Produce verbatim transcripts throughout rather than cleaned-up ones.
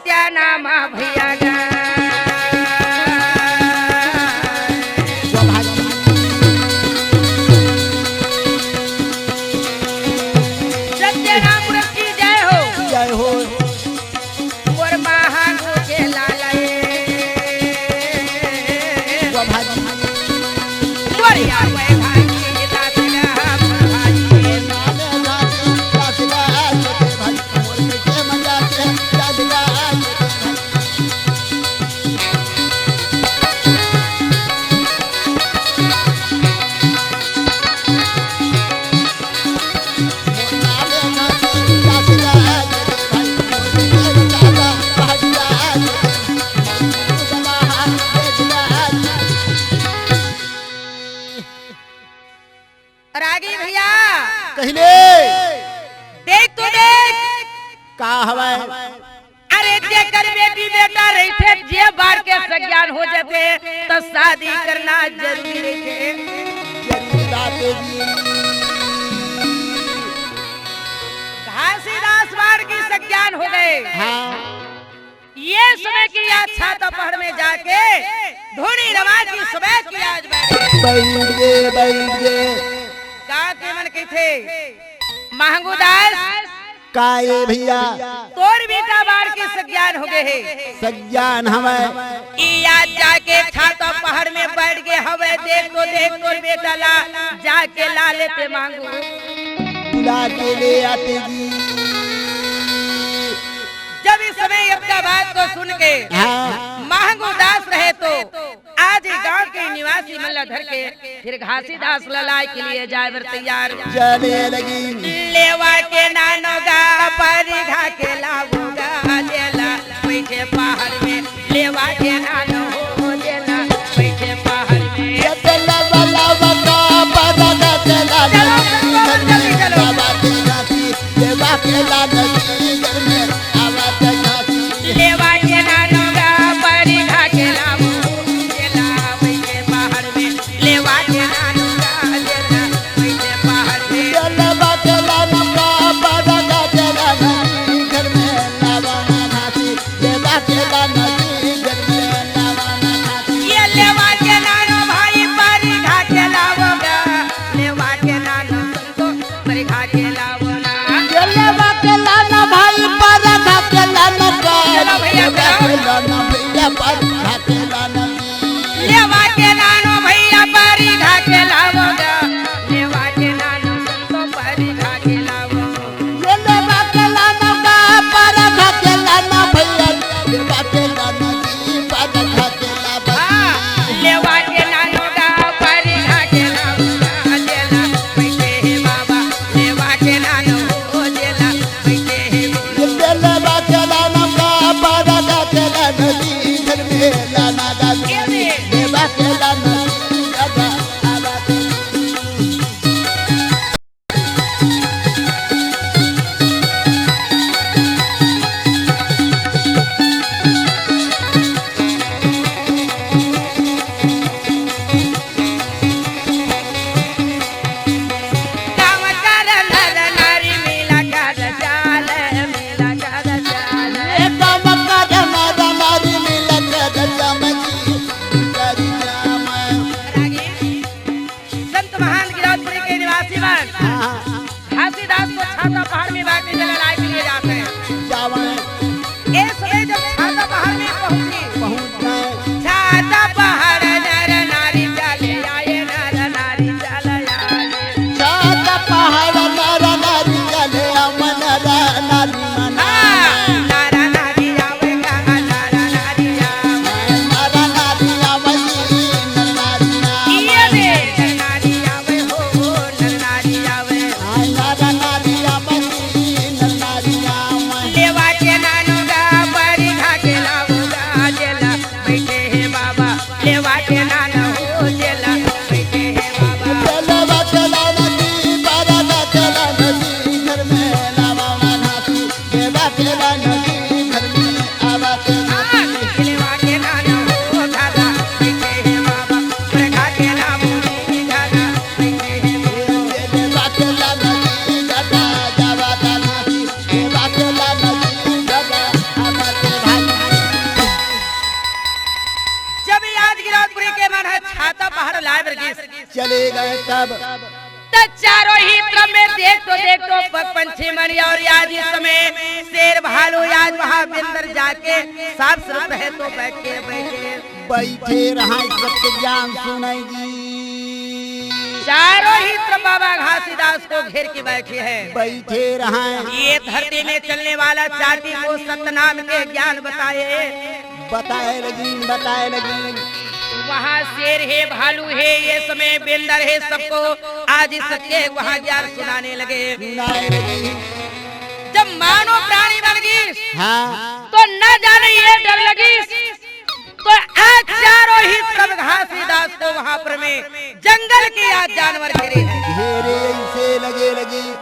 सत्या नाम भैया गा। शोभा जी। सत्य नाम व्रत की जय हो। जय हो। मोर महान हो के लाला ए। शोभा जी। मोर या वै भाई दास गा, भाई। रागी भैया। कहिले। देख तो देख। का हवय? अरे जेकर बेटी बेटा रहिथे, जे बार के सज्ञान हो जाथे, त शादी करना जरूरी रहिथे। जरूरी बात हे जी। घासीदास बार की सज्ञान हो गए। हाँ। ये समय की याद छाता पहाड़ में जाके धुनी रवा की समय की याद बैठ गए। बैठ गए, बैठ गए। गाँव के मन कहिथे, महंगू दास, का ए भैया? तोर बेटा बार के सज्ञान हो गए हे। सज्ञान हवय। ई याद जाके छाता पहाड़ में बैठ गए हवय। देख तो देख तोर बेटा ला, जाके ला लेते महंगू। बुला के ले आते जी। जब इस समय अपना बात को सुन के हाँ। महंगू दास रहे तो आज ही गांव के निवासी मन ला धर के फिर घासीदास ला लाए के लिए जाए बर तैयार। चले लगी। लेवा के नानो गा परिघा के लावो गा जेला बैठे पहाड़ में। लेवा के नानो हो जेला बैठे पहाड़ में। ये तेला वाला वका परिघा के लावो। चलो, चलो, जल्दी चलो। बाबा के घासी, लेवा के लावो जी घर में। लेवा के नानो गा परिघा के लावो, जेला बैठे पहाड़ में। लेवा के नानो गा, जेला बैठे पहाड़ में। लेवा के नानो गा परिघा के लावो, घर में लावा ना घासी। लेवा के नानो जी, घर में लावा ना घासी। ये लेवा के नानो भाई परिघा के लावो गा, लेवा के नानो परिघा के लावो ना। ये लेवा के लाना भाई, परिघा के लाना का। चलो भैया, लेवा के चलो। लाना भैया, परिघा के लाना। लेवा के लानो भैया, परिघा के लावो गा। लेवा के लानो संतो, परिघा के लावो। ये लेवा के लाना का, परिघा के लाना भैया, लेवा के लाना जी, परिघा के लावो। हाँ, लेवा के लानो गा, परिघा के लावो गा, जेला बैठे हे बाबा, लेवा के लानो हो, जेला बैठे हे बाबा। ये लेवा के लानो गा, परिघा के लाना जी, घर में तब त चारों ही तरफ में देख तो, देख तो पग पंछी मन, और आज इस समय शेर भालू आज वहाँ बेंदर जाके साफ सुथरा है तो बैठ के बैठे। बैठे रहा, सबके ज्ञान सुनाई जी। चारों ही तरफ बाबा घासीदास को घेर के बैठे हैं। बैठे रहा। ये धरती में चलने वाला चाटी को सतनाम के ज्ञान बताए। बताए लगी, बताए लगी। वहाँ शेर है, भालू है, ये समय बेंदर है, सबको आज सत्य वहाँ ज्ञान सुनाने लगे। सुनाए लगी। जब मानव प्राणी बन गई, हाँ। तो न जाने ये डर लगी, तो आज चारों ही तरफ घासीदास को वहाँ पर में जंगल के आज जानवर घेरे हैं। घेरे ऐसे लगे लगी।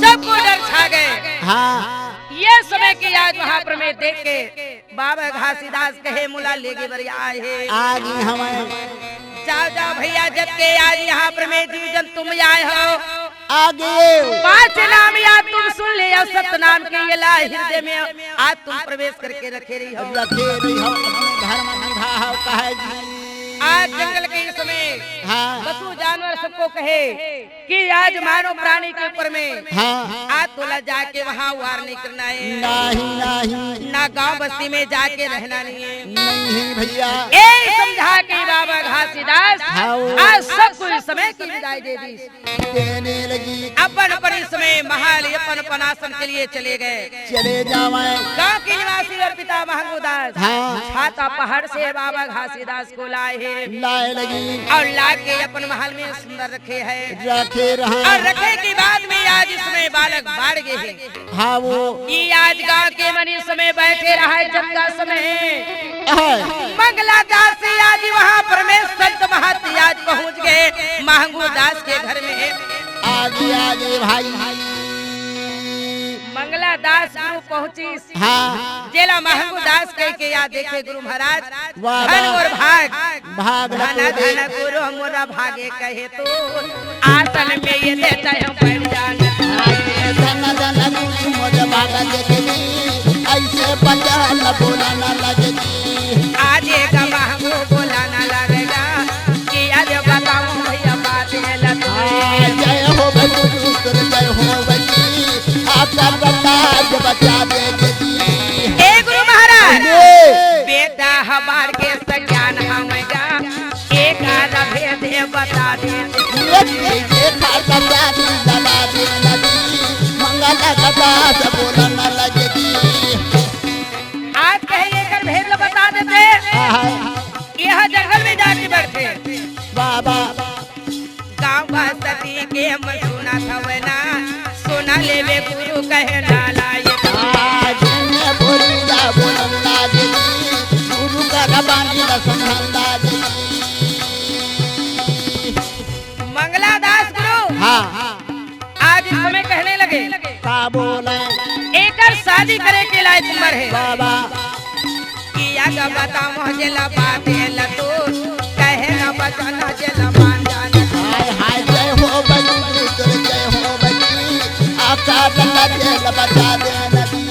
सबको डर छा गए। हाँ। ये समय की आज वहाँ पर में देख के बाबा घासीदास कहे, "मुला लेगे बर आए हे।" आगे हमें। जाओ, जाओ भैया, जब के आज यहाँ पर में जीव जंतु में आए हो, आगे। पांच नाम या तुम सुन ले, और सत नाम के ये ला हृदय में आज तुम प्रवेश करके रखे रही हो। रखे रही हो अपने घर में, निभा हो, कहे जी। आज जंगल के इस समय हाँ। पशु जानवर सबको कहे कि आज मानव प्राणी के ऊपर में हाँ। आज तोला जाके वहाँ वार नहीं करना है। नहीं, नहीं। ना गांव बस्ती में जाके रहना नहीं है। नहीं है भैया। ए समझा के बाबा घासीदास हाँ। आज सबको इस समय की विदाई दे दी। देने लगी। अपन अपन इस समय महल, अपन अपन आश्रम के लिए चले गए। चले जावे। गांव के निवासी और पिता महंगूदास हाँ। छाता पहाड़ से बाबा घासीदास को लाए हैं। लाए लगी। और ला के अपन महल में सुंदर रखे हैं। रखे रहा। और रखे के बाद में आज इसमें बालक बाढ़ गए हैं। हाँ वो। ये आज गांव के मन इस समय बैठे रहा है, जब का समय है। मंगला दास से आज वहाँ पर में संत महंत आज पहुँच गए महंगू दास के घर में। आगे, आगे भाई। मंगला दास गुरु पहुँची। हाँ। जेला महंगू दास कह के याद देखे गुरु महाराज। वाह, धन वाह। और भाग। भाग धन, धन गुरु मोरा भागे कहे तो आसन में ये देता है बैठ जाना। धन धन गुरु मोर भाग देखे जी, ऐसे बजा न बोला न लगे जी। आज एक महंगू बोला न लगेगा कि आज बताऊं भैया बात ये लगी। जय हो भाई गुरु, जय हो भाई जी। आपका बता बचा दे जी। ए गुरु महाराज, जी। बेटा हमार के सज्ञान हम गा, एक आधा भेद है बता दे। एक, एक, एक आधा भेद बता दे नदी, मंगल का दास बोलन लगे जी। आज कहे एकर भेद ल बता देते। आहा। यह जंगल में जाके बैठे। बाबा। गाँव बस्ती के मन सुनत हवय ना, सुन लेवे गुरु कहे ना लायक। आज ने बोली जा बोलन लागे जी, गुरु का रबानी ला सुनन लागे जी। मंगला दास गुरु हाँ। आज इस समय कहने लगे। का बोले? एकर शादी करे के लायक उम्र है। बाबा। किया का बताओ जेला बात है लतू, कहे ना बचन जेला मान जाना। हाय, हाय, जय हो बजू, जय हो बजू, आपका बंदा जेल बचा दे नदी।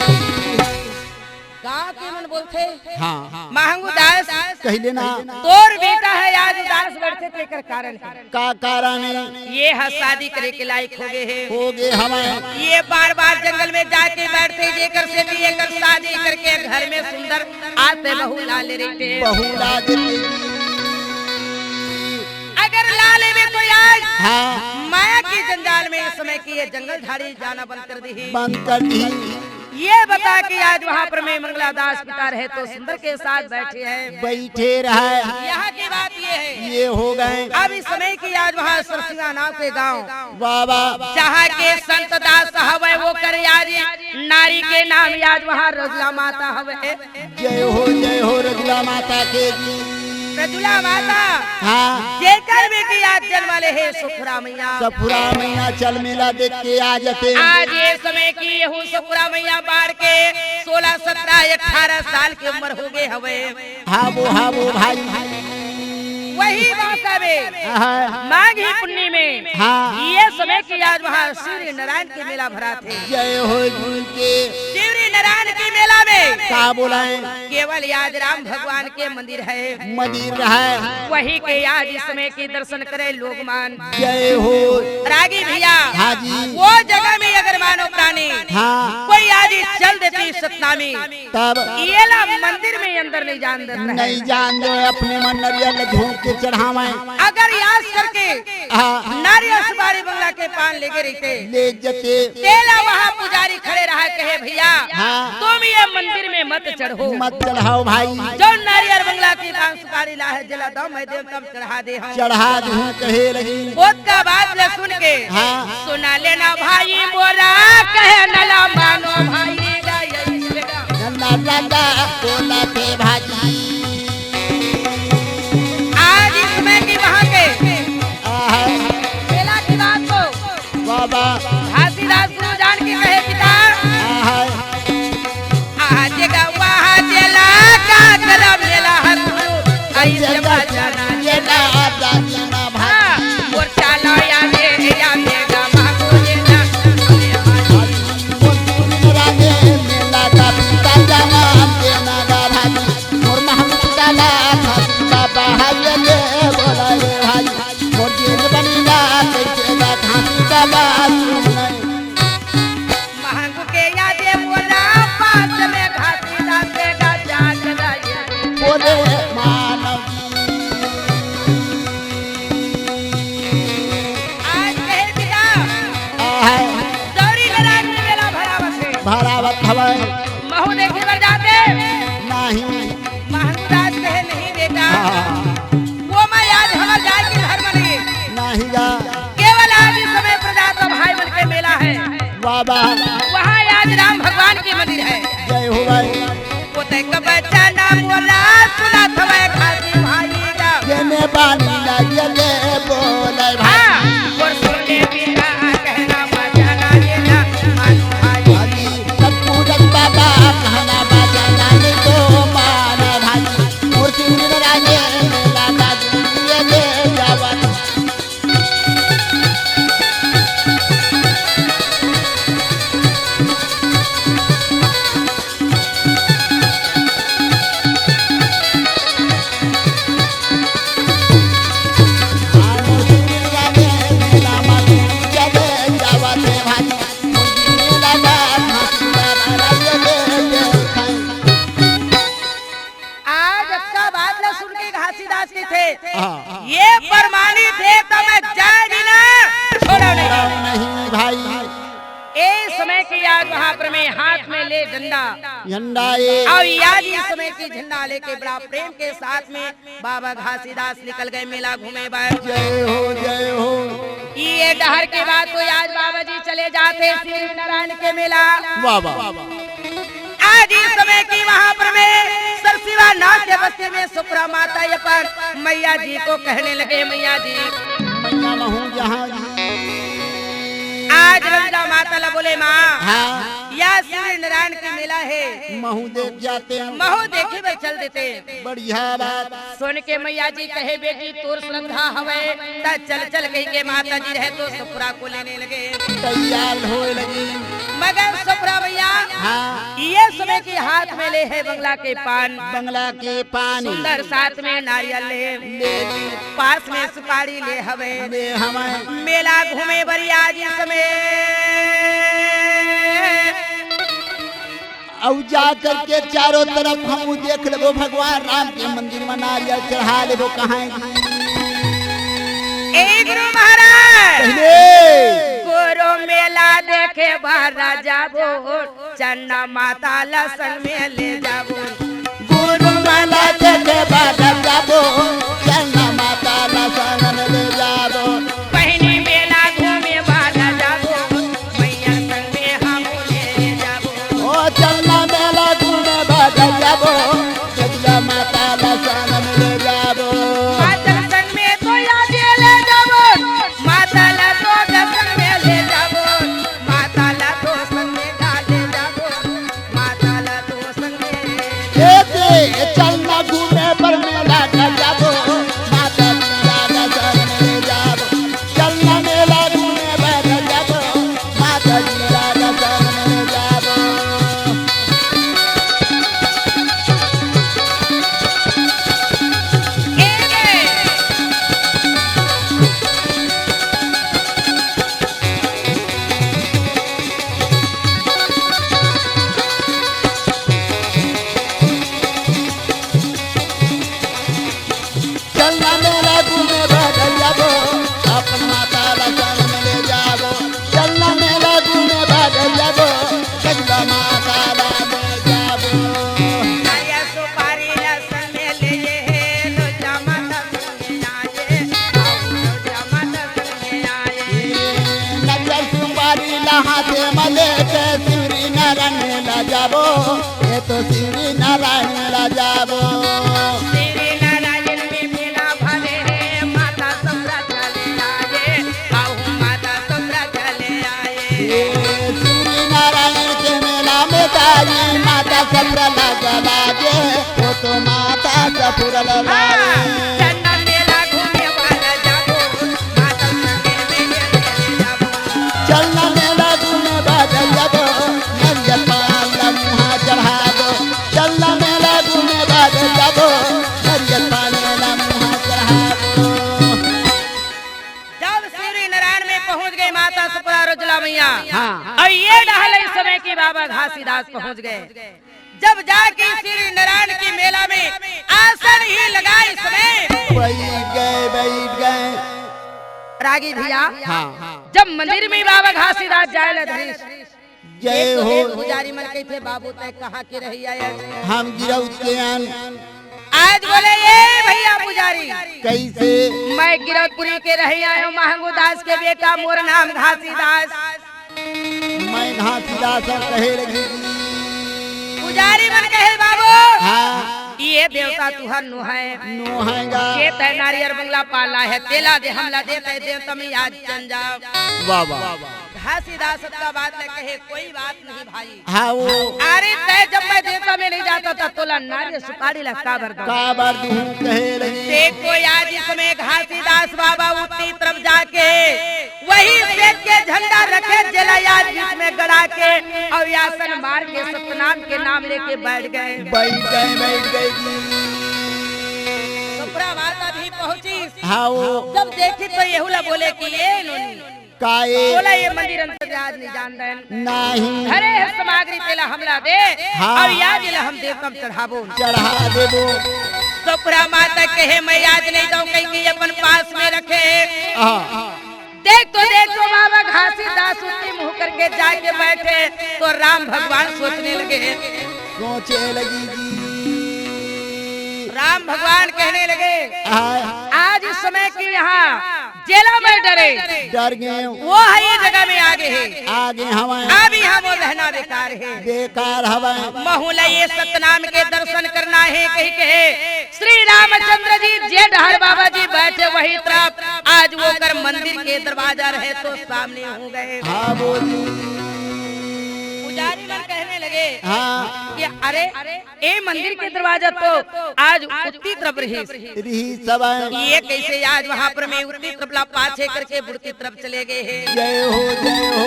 गाँव के मन बोलथे, हाँ। महंगू दास, कहिले ना। तोर बेटा है आज उदास बैठे, तेकर कारण है। का कारण है? ये ह शादी करे के लायक हो गए है। हो गए हवय। ये बार-बार जंगल में जाके बैठथे, जेकर सेती एकर शादी करके घर में सुंदर आते बहू ला ले रहिथे। बहू ला देते। अगर ला लेबे तो आज हाँ। माया के जंजाल में इस समय की ये जंगल झाड़ी जाना बंद कर दी। बंद कर दी। ये बता कि आज वहाँ पर में मंगला दास पिता रहे तो सुंदर के साथ बैठे हैं। बैठे रहे। यहाँ की बात ये है। ये हो गए। अब इस समय की आज वहाँ सरसिंगा नाव के गाँव। बाबा। जहाँ के संत दास हवे वो कर आज नारी के नाम आज वहाँ रजुला माता हवे। जय हो, जय हो रजुला माता के जी। रजुला माता। हाँ। जेकर बेटी आज जन्म ले हे सखुरा मैया। सखुरा मैया चल मेला देख के आ जाते। आज ये समय की यहू सखुरा मैया बाढ़ के सोलह, सत्रह, अठारह साल की उम्र हो गए हवे। हाँ वो, हाँ वो भाई। वही मौका में आहा। माघी पुन्नी में हाँ। ये समय की आज वहाँ सूर्य नारायण की मेला भरात हे। जय हो गुरु के। सूर्य नारायण की मेला में का बोलाए? केवल आज राम भगवान के मंदिर हे। मंदिर हे। वही के आज इस समय की दर्शन करे लोग मान। जय हो। रागी भैया। हाँ जी। वो जगह में अगर मानो प्राणी हाँ। कोई आज चल देती सतनामी तब एला मंदिर में अंदर नहीं जान देता है। नहीं जान दे, अपने मन नरियर ल झोंक के चढ़ावे। अगर यास करके हाँ। नारियल सुपारी बंगला के पान लेके रहिते, ले जते। तेला वहाँ पुजारी खड़े रहा, कहे, "भैया, हाँ। तुम ये मंदिर में मत चढ़ो। मत चढ़ाओ भाई। जो नारियल बंगला के पान सुपारी ला है, जेला दो मैं देव तब चढ़ा दे हूँ।" चढ़ा दूँ कहे लगी। ओतका बात ल सुन के हाँ। सुना लेना भाई मोरा, कहे नला मानो भाई गा, ये नला राजा बोला थे भाई। आज इस समय की वहाँ के आहा। मेला की बात को बाबा। घासीदास गुरु जान के कहे पिता। आहा। आज गवा जेला का करम मेला हरु, ऐसे बचना जेला दादी ना भाई। हाँ, मोर चाला या दे या दे गा मांगो जेला। मोर तुम रागे मेला का पिता जाना देना गा भाई। मोर महंत काला खाती बाबा हरिये बोला रे भाई। मोर जेल बनी ना कैसे गा खाती बाबा सुन। महंगू के यादे मोला पास में घासीदास के गा जाग रही। बोले मानव जी। आज कहे पिता। आहा। गौरी नारायण के मेला भरावत हे। भरावत हवय। महू देखे बर जाते। नहीं। महंगू दास कहे नहीं बेटा। हाँ। वो मैं आज हमर जाए के धर्म नहीं। नहीं गा। केवल आज इस समय प्रजात भाई मन के मेला हे। वाह, वाह। वहाँ आज राम भगवान के मंदिर हे। जय हो भाई। ओतक बचन मोला सुनत हवय घासी भाई गा। जेने बानी लागे ले बोले भाई। हाँ, और सुने बिना कहना बचन ये ना मानो भाई। भाई, सब पूजन बाबा कहना बचन नहीं तो माने भाई। मूर्ति राजे मेला का दुनिया ले जावा। आज अतका बात ला सुन के घासीदास कहिथे, हाँ। ये प्रमाणित हे त मैं जाय बिना छोड़व नहीं। नहीं भाई। ए समय के आज वहाँ पर में हाथ में ले डंडा। झंडा ए। अउ आज इस समय की झंडा लेके बड़ा प्रेम के साथ में बाबा घासीदास निकल गए मेला घूमे बर। जय हो, जय हो। ये डहर के बाद तो आज बाबा जी चले जाते श्री नारायण के मेला। वाह, वाह। आज इस समय की वहाँ पर में सरसिवा नाट्य बस्ती में सुखरा माता अपन मैया जी को कहने लगे, "मैया जी।" मैया महू जहाँ जी। आज रंगा माता ला बोले, "माँ, हाँ। या सूर्य नारायण के मेला हे। महू देख जाते हैं। महू देखे बर चल देते।" बढ़िया बात। सुन के मैया जी कहे, "बेटी, तोर श्रद्धा हवय, त चल, चल," कहि के माता जी रहे तो सुखरा को लेने लगे। तैयार होए लगी। मगर सुखरा भैया, हाँ। ये समय के हाथ में ले हे बंगला के पान। बंगला के पान। सुंदर साथ में नारियल ले। ले ली। पास में सुपारी ले हवे। ले हवे। मेला घूमे बर आज इस समय। अउ जा करके चारों तरफ हमू देख लेबो, भगवान राम के मंदिर में नारियल चढ़ा लेबो। कहाँ ए गुरु महाराज? पहले। गुरु मेला देखे बर जाबो, चंदा माता ला संग में ले जाबो। गुरु मेला देखे बर जाबो, चंदा माता ला संग में ले जाबो। बहिनी मेला घूमे बर जाबो, मैया संग में हमू ले जाबो। ओ चंदा मेला घूमे बर जाबो, चंदा माता ला संग में ले जाबो। माता संग में तो याद ले जाबो, माता ला तो संग में ले जाबो, माता ला तो संग में ले जाबो, माता ला तो संग में। ए दे, चल ना घूमे बर मेला का जाबो, माता कहाँ से मले के सूर्य नारायण ला जाबो, ये तो सूर्य नारायण ला जाबो। सूर्य नारायण में मेला भरे रे, माता ससुरा चले आए, आहू माता ससुरा चले आए। ये सूर्य नारायण के मेला में दाई माता ससुरा लगा लागे, वो तो माता ससुरा ला लागे। चंदन मेला घूमे वाला जाबो, माता संगे में ले जाबो। चलना मेला घूमे बादल जाबो, नरियल पान ला मुहा चढ़ाबो। चलना मेला घूमे बादल जाबो, नरियल पान ला मुहा चढ़ाबो। जब श्री नारायण में पहुंच गई माता सुपरा रजुला मैया, हाँ, हाँ। और ये डहल इस समय की बाबा घासीदास पहुंच गए। जब जाके श्री नारायण की मेला में आसन ही लगाए समय बैठ गए, बैठ गए। रागी भैया, हाँ। जब मंदिर में बाबा घासीदास जाए ला धरीस, जय हो। पुजारी मन कहिथे, "बाबू तय कहाँ के रही आया?" हम गिरौद के आन। आज बोले, "ए भैया पुजारी, कैसे?" "मैं गिरौदपुरी के रही आयो, महंगू दास के बेटा, मोर नाम घासीदास।" मैं घासीदास कहे लगी। पुजारी मन कहे, "बाबू, हाँ। ये देवता तुहर नो है। नो हैगा। ये तय नारियर बंगला पाला है, तेला दे, हमला दे, तय देवता में आज चल जाओ।" वाह, वाह। घासीदास सबका बात ले कहे, "कोई बात नहीं भाई।" हाँ, वो। अरे तय जब मैं देवता में नहीं जाता था, तोला नारियर सुपारी ला काबर दूं? काबर दूं कहे लगी। देखो आज इसमें घासीदास बाबा उत्ती तरफ जाके वही सेठ के झंडा रखे, जेला याद बीच में गड़ा के और आसन मार के सतनाम के नाम लेके बैठ गए। बैठ गए, बैठ गए जी। सुपरा माता भी पहुंची। हाँ, वो। जब देखी तो यहू ला बोले कि ये नोनी, काहे? बोला ये मंदिर अंदर आज नहीं जान देन। नहीं। घरे है सामग्री तेला हमला दे। हाँ। और याद ला हम देवता में चढ़ाबो। चढ़ा देबो। सुपरा माता कहे मैं याद नहीं दूं, कहीं की अपन पास में रखे। हाँ। देख तो, देख तो बाबा घासीदास उत्ती मुंह करके जाके बैठे तो राम भगवान सोचने लगे। सोचे लगी जी। राम भगवान कहने लगे, हाँ। आज इस समय की यहाँ जेला में डरे। डर गए। वो है ये जगह में आगे है। आगे हवा। अब यहाँ वो रहना बेकार है। बेकार हवा। महू ला ये सतनाम के दर्शन करना है कही के श्री रामचंद्र जी जे डहर बाबा जी बैठे वही तरफ आज वो कर मंदिर के दरवाजा रहे तो सामने हो गए। हाँ बोली। पुजारी मन कहने लगे हाँ। कि अरे ए मंदिर के दरवाजा तो आज उत्ती तरफ रही। रही सब। ये कैसे आज वहाँ पर मैं उत्ती तरफ ला पाछे करके बुढ़ती तरफ चले गए हैं। जय हो, जय हो।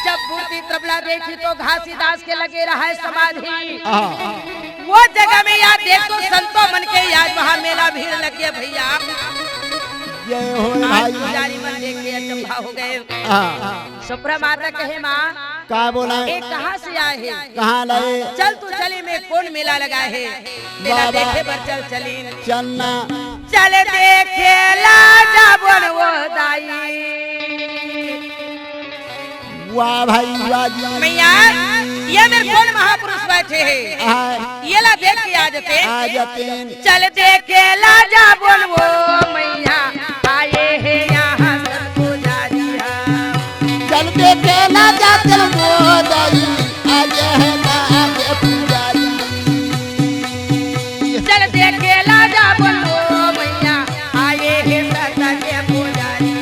जब बुढ़ती तरफ ला देखी तो घासीदास के लगे रहा है समाधि। हाँ। वो जगह में याद देख तो संतों मन के याद वहाँ मेला भीड़ लग गया भैया। जय हो आज भाई। पुजारी मन देख के अचंभा हो गए। हाँ। सुपरा माता कहे माँ, का बोला? ए, कहाँ से आए है? कहाँ लाए? चल तू चली में कौन मेला लगा है? मेला बाबा। देखे बर चल चली। चलना। चल देखे ला जाबो न वो दाई। वाह भाई, वाह जी। मैया, ये मेरे कौन महापुरुष बैठे हैं? हाँ। ये ला देख के आ जाते। आ जाते। चल देखे ला जाबो न वो मैया, आए हैं यहाँ सत पुजारी हम। चल देखे ला जाबो न वो दाई, आए हैं यहाँ के पुजारी। चल देखे ला जाबो न वो मैया, आए हैं सत के पुजारी।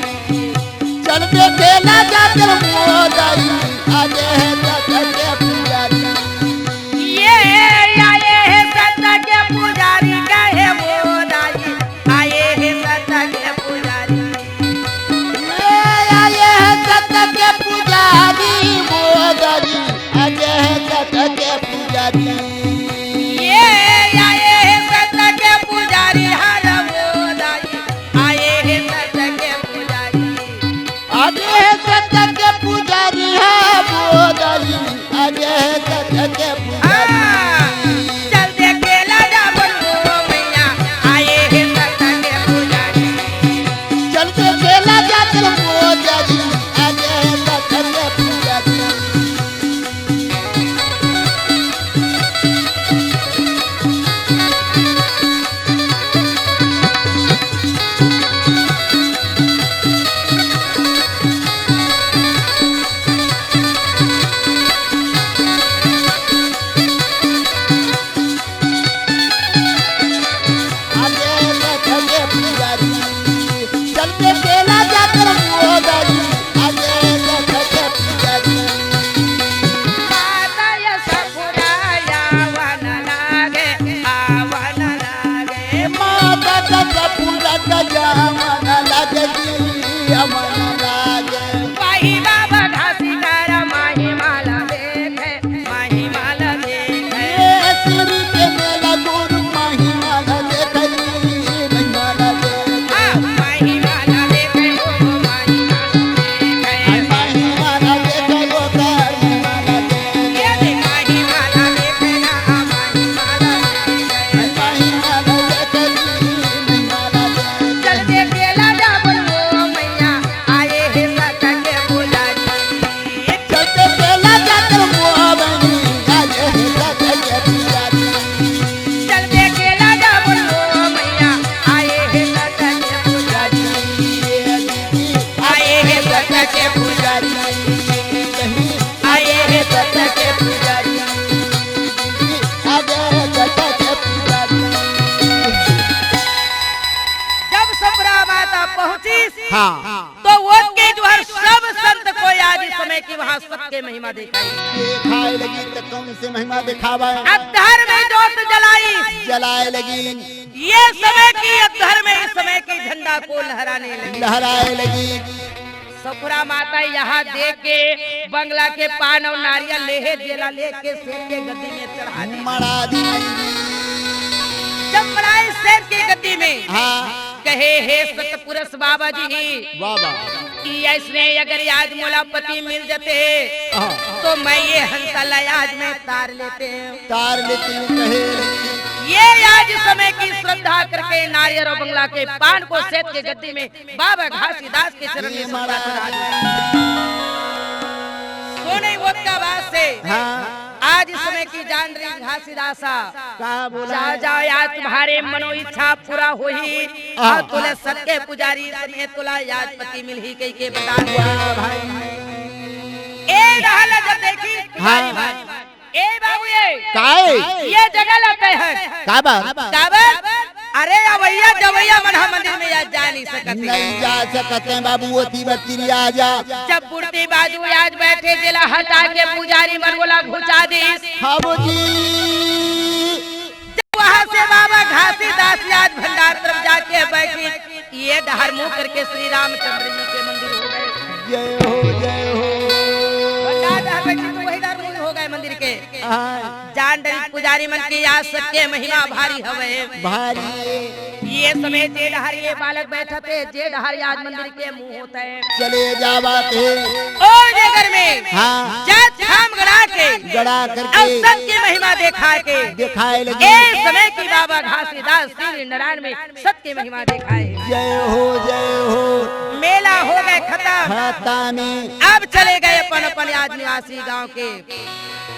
चल देखे ला जाबो न वो दाई, आए हैं सत के पुजारी। ये आए हैं सत के पुजारी, कहे वो दाई, आए हैं सत के पुजारी। ये आए हैं सत के पुजारी, वो दाई, आए हैं सत के पुजारी। ये आए हैं सत के पुजारी, हर वो दाई, आए हैं सत के पुजारी। आगे है सत के पुजारी, कि वहाँ सत्य के महिमा देखाई। देखाए लगी त कौन से महिमा देखावे? अधर्म में जोत जलाई। जलाए लगी। ये समय की अधर्म में, इस समय की झंडा को लहराने लगी। लहराए लगी। सखुरा माता यहाँ देख के बंगला के पान और नारियल लेहे जेला लेके सेठ के गद्दी में चढ़ा दी। मड़ा दी। जब मड़ाए सेठ के गद्दी में, हाँ। कहे, "हे सतपुरुष बाबा जी, वाह, वाह। कि ऐसने अगर आज मोला पति मिल जाते, हाँ। तो मैं ये हंसा ला आज मैं तार लेते।" तार लेते कहे। ये आज समय की श्रद्धा करके नारियल और बंगला के पान को सेठ के गद्दी में बाबा घासीदास के चरण में ये समर्पण महाराज। करा दिया। सोने वोत का वास्ते हाँ। आज इस समय की जान रही घासीदासा। का बोला? जाओ, जाओ, आज तुम्हारे मनो इच्छा पूरा होही। हाँ। और तोला सत्य पुजारी समेत तोला आज पति मिलही कही के बता दिया। वाह भाई। ए रहल जब देखी हाँ। पुजारी भाई। ए बाबू ए, काहे? ये जगह ला तय हे। काबर? काबर? अरे अवैया जवैया मन ह मंदिर में आज जा नहीं सकत हे। नहीं जा सकत हे बाबू, ओती बत्ती आ जा। जब पुरती बाजू आज बैठे जेला हटा के पुजारी मन ओला घुचा दिस। हाँ बाबूजी। जब वहाँ से बाबा घासीदास आज भंडार तरफ जाके बैठी, ये डहर मुंह करके श्री रामचंद्र जी के मंदिर हो गए। जय हो, जय हो। बता डहर बैठी तो वही डहर मुंह हो गए मंदिर के। हाँ। जान डरी पुजारी मन की आज सत्य महिमा भारी हवे। भारी। ये समय जे डहर ये बालक बैठत हे, जे डहर आज मंदिर के मुंह होत हे। चले जावत हे। और जे घर में हाँ। जात खाम गड़ा के गड़ा करके और सत्य महिमा देखा के दिखाए लगे। ए समय की बाबा घासीदास श्री नारायण में सत्य महिमा देखाए। जय हो, जय हो। मेला हो गए खतम। खतम। अब चले गए अपन अपन आज निवासी गांव के।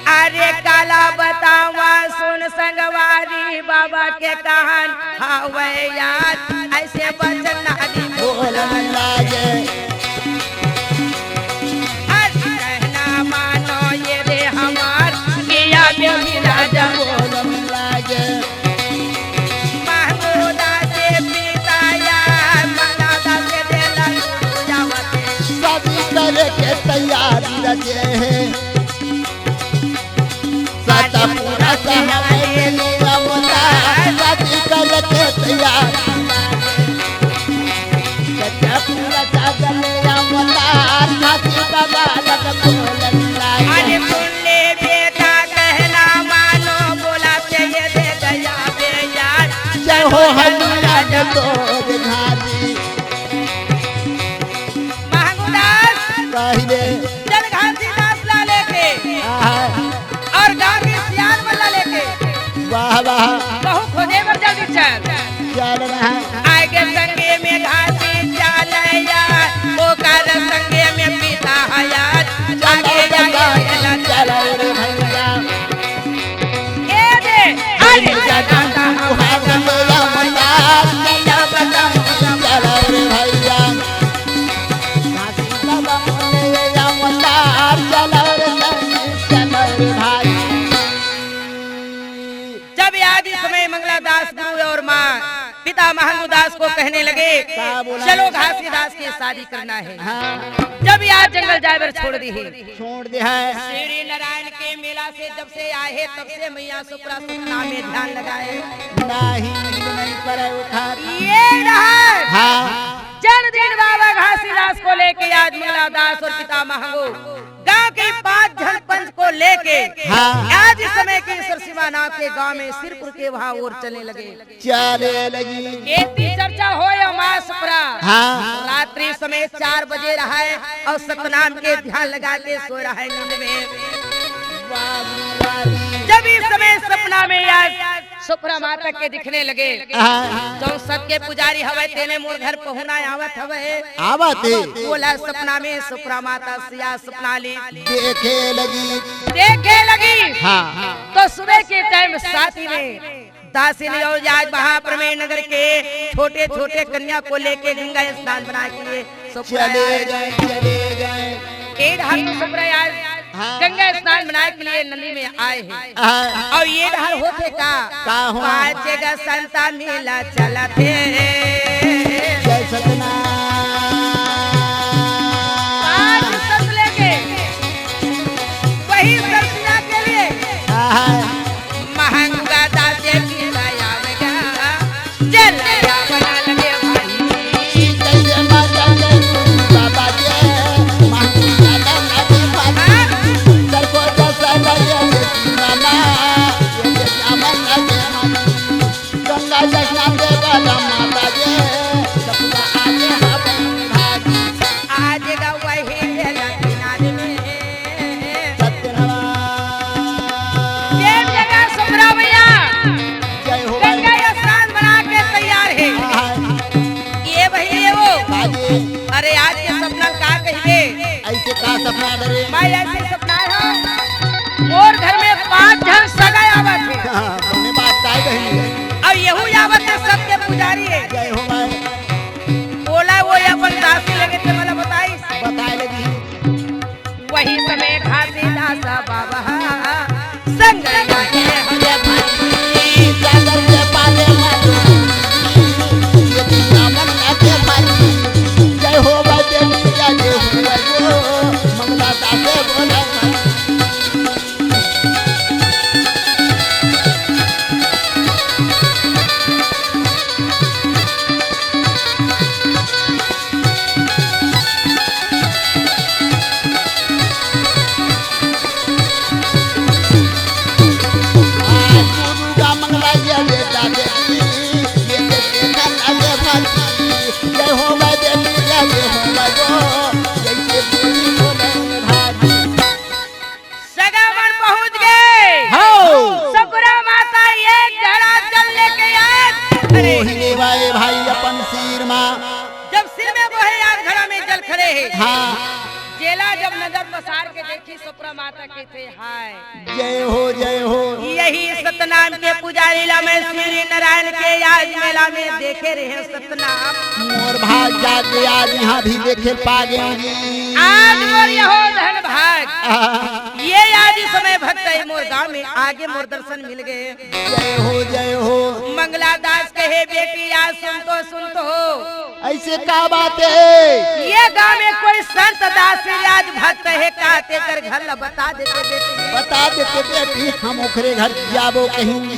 अरे काला बतावा सुन संगवारी बाबा के कहन हवे यार, ऐसे वचन नारी बोलन लागे। अरे कहना मानो ये रे हमार पिया बेबी राजा बोलन लागे। महमूदा से पिता यार, मनादा से देला जावते। शादी करे के तैयारी रखे हे। सतपुरा से हमें मिली अवतार, शादी करे के तैयारी। सतपुरा से हमें अवतार, शादी का बालक बोलन लागे। अरे सुन ले बेटा कहना मानो, बोला से ये दे गया बे यार। जय हो हनुमान तोर घारी। महंगूदास कही रे। चल घासीदास ला लेके आहा। और गांव के सियान मन ला लेके वाह, वाह। बहू खोजे बर जल्दी चल। चल रहा। आगे संगे में घासी चालैया, ओकर संगे में पिता हयात। आगे चलो जाके चलो, चलो रे भैया। ए दे, अरे जगन तुहार मेरा मनार, चलो बदम, चलो रे भैया। घासी बाबा मोने अवतार, चलो रे संगी, चलो रे भाई। जब आज इस समय मंगला दास गुरु और माँ पिता महंगू दास को कहने लगे, का बोला? "चलो घासीदास की शादी करना है।" हाँ। जब ये आज जंगल जाए बर छोड़ दी है। छोड़ दे है। श्री नारायण के मेला से जब से आए हैं, तब से मैया सुपरा सपना में ध्यान लगाए। नहीं, नहीं करे उठा। ये रहा। हाँ। जन दिन बाबा घासीदास को लेके आज मंगला दास और पिता महंगू गांव के पांच झन पंच को लेके हाँ। आज इस समय के सरसीमा नाम के गांव में सिरपुर के वहां ओर चलने लगे। चले लगी। खेती चर्चा होय अउ माँ सुपरा। हाँ। रात्रि समय चार बजे रहा है और सतनाम के ध्यान लगा के सो रहा है नींद में। वाह, वाह। जब इस समय सपना में आज सुपरा माता के दिखने लगे, हाँ। जो सत के पुजारी हवे तेने मोर घर पहुना आवत हवे। आवत हे। बोला सपना में सुपरा माता सिया सपना ली। देखे लगी। देखे लगी। हाँ। तो सुबह के टाइम साथी में दासिन अउ आज महाप्रमेय नगर के छोटे-छोटे कन्या को लेके गंगा स्नान बनाए के लिए सुपरा चले आए। गए, चले गए। ए डहर तो सुपरा आज हाँ। गंगा स्नान बनाए के लिए नदी में आए हैं। हाँ। अउ ए डहर होथे का? का हो? पाँच गा संता मेला चलथे। जय सतनाम। पाँच संत लेके यही समय घासीदास बाबा संग लागे हरे भाई, सागर के पाले मारो, ये दिया मन लागे भाई। जय हो भाई देवी, जय हो भाई हो, मंगला दास बोला। सगा मन पहुंच गए। हाँ। सकुरा माता एक घड़ा जल लेके आए। अरे। ओही ले भाई, भाई अपन सिर मा। जब सिर में बोहे यार घड़ा में जल खड़े हे। हाँ। जेला जब नजर पसार के देखी सकुरा माता के थे हाय। जय हो, जय हो। यही सतनाम के पुजारी ला मैं श्री नारायण के आज मेला में देखे रहे सतनाम। मोर भाग जागे आज यहाँ भी देखे पागे जी। आज मोर यहो धन भाग। आहा। ये आज इस समय भक्त है मोर गांव में आगे मोर दर्शन मिल गए। जय हो, जय हो। मंगला दास कहे, "बेटी, आज सुन तो, सुन तो हो।" ऐसे का बात है? ये गांव में कोई संत दास राज भक्त है का, तेकर घर ला बता देते बेटी। बता देते बेटी, हम ओकरे घर जाबो कहीं।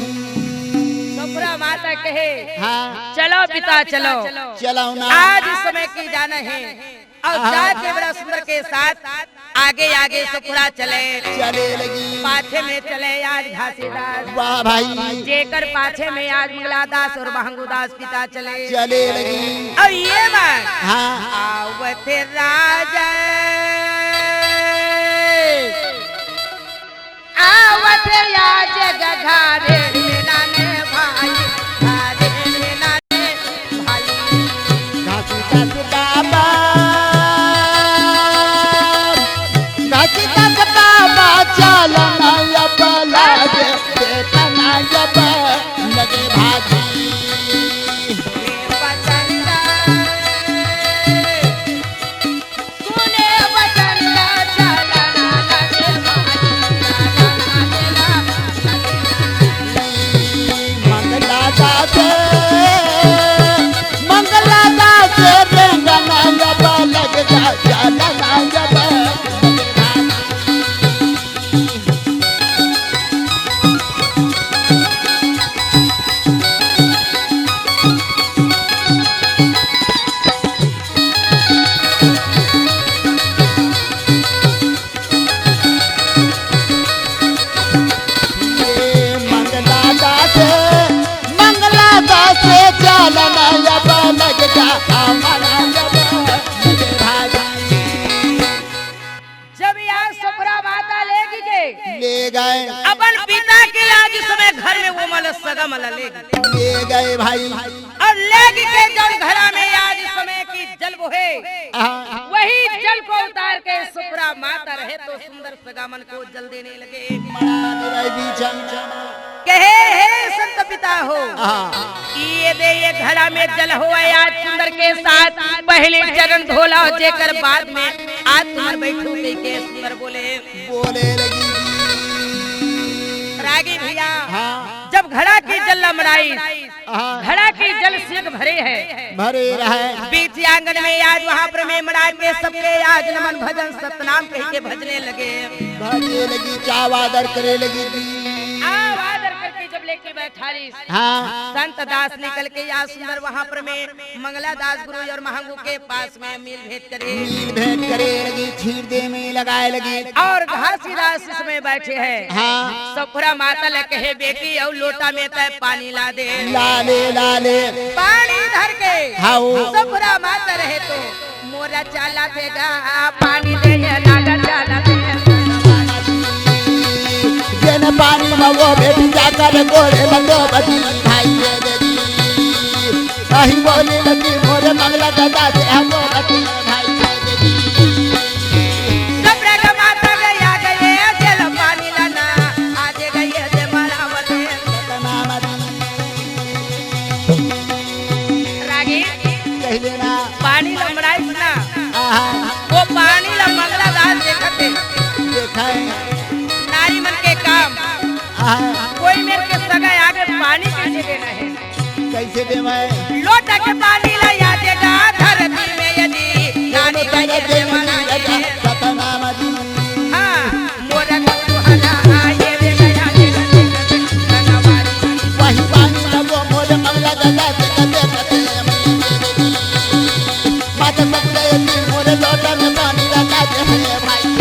सकुरा माता कहे, हाँ। "चलो पिता, चलो।" चलो ना। आज इस समय की जाना है। अउ हाँ। जाके बड़ा सुंदर के साथ आगे आगे सकुरा चले। चले लगी। पाछे में चले आज घासीदास। वाह भाई। जेकर पाछे में आज मंगलादास अउ महंगूदास पिता चले। चले लगी। अउ ये बात। हाँ। आवत राजा। आवत या जग घारे मिलाने भाई, घारे मिलाने भाई। घासीदास बाबा, घासीदास बाबा, चल ना अब लागे, देखा ना अब लगे भाई। जब यार सकुरा माता ले गे, ले गए। अपन पिता के आज इस समय घर में वो मन सगा मन ले गे। ले गए भाई। अउ ले गे के जउन घरा में आज इस समय की जल बोहे, हाँ। वही जल को उतार के सकुरा माता रहे तो सुंदर सगा मन को जल देने लगे। कहे, "हे संत पिता हो, हाँ। ये दे, ये घड़ा में जल हो, आज सुंदर के साथ पहले चरण धोला, जेकर बाद में आज तुमन बैठो," कहि के सुंदर बोले। बोले लगी। रागी भैया, हाँ। जब घड़ा के जल लमड़ाई, हाँ। घड़ा के जल सींग भरे है। भरे रहे। बीच आंगन में आज वहाँ पर में मड़ा के सबके आज नमन भजन सतनाम कहि के भजने लगे। भजने लगी, चाव आदर करे लगी जी। आव आदर करके जब लेके बैठारिस। हाँ। संत दास निकल के आज सुंदर वहाँ पर में मंगला दास गुरु अउ महंगू के पास में मिल भेंट करे। मिल भेंट करे लगी, छींट दे में लगाए लगी। अउ घासीदास इसमें बैठे हैं। हाँ। सकुरा माता ल कहे, "बेटी, अउ लोटा में तय पानी ला दे।" ला ले, ला ले। पानी धर के। हाँ, ओ। सकुरा माता रहे तो, "मोरा चाला थे गा, पानी दे दे, नागर चाला थे।" जेन पानी में वो बेटी जाकर गोड़े लंगो बदी भाई ये दे दी। कहीं बोले लगी मोरे मंगला दादा से हमो बदी भाई ये दे दी। सब रे माता गया गए, चलो पानी लाना, आज गए जे मरावते। रागी, कह लेना। पानी लमड़ाइस ना। आहा। वो पानी ला मंगला दास देखत हे। के देवय। लोटा के पानी ला या देगा धरती में यदि, नारी का ये देवना ये। सतनाम जी। हाँ, मोर कुहला ये देगा या देगा, सतनाम जी। वही पानी ला वो मोर कमला दादा के कते कते में। माता सकुला ये मोर लोटा में पानी ला दे भाई।